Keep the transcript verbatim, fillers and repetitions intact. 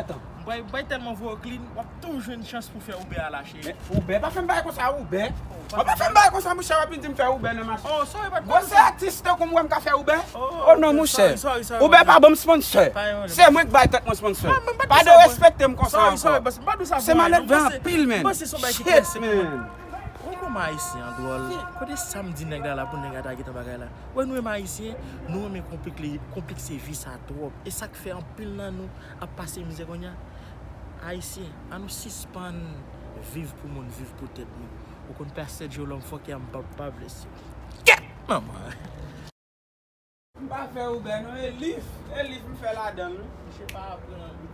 Lè tan. M pral bay tèlman voye w clean, w ap tou jwenn chans pou fè Uber a lache. Men Uber, pa fè m bagay konsa, Uber. W ap pa fè m bagay konsa, monchè, w ap vin di m fè Uber nan machin. Oh, sorry, pa Gwo se atis tankou m wè m ka fè Uber? Oh non, monchè. Uber pa ban m sponsor. Se mwen k bay tèt mwen sponsor. Pa derespekte m konsa ankò. Se malèv anpil, men. Shit, man. Ou kòman ayisyen an dwòl. Kote sa m di nèg la la pou nèg la ta gentan bagay la. Wè nou menm ayisyen, nou renmen konplike, konplike vi sa twòp. E sa k fè anpil nan nou ap pase mizè kounye a. Ayisyen, ann nou sispann viv pou moun, viv pou tèt nou. Ou konn pastè Joe Lòm fòkè a, m p ap pa blese. Kèt! Manman. M pa fè Uber non, e Lyft, e Lyft m fè ladan l wi. Misye pa aprann.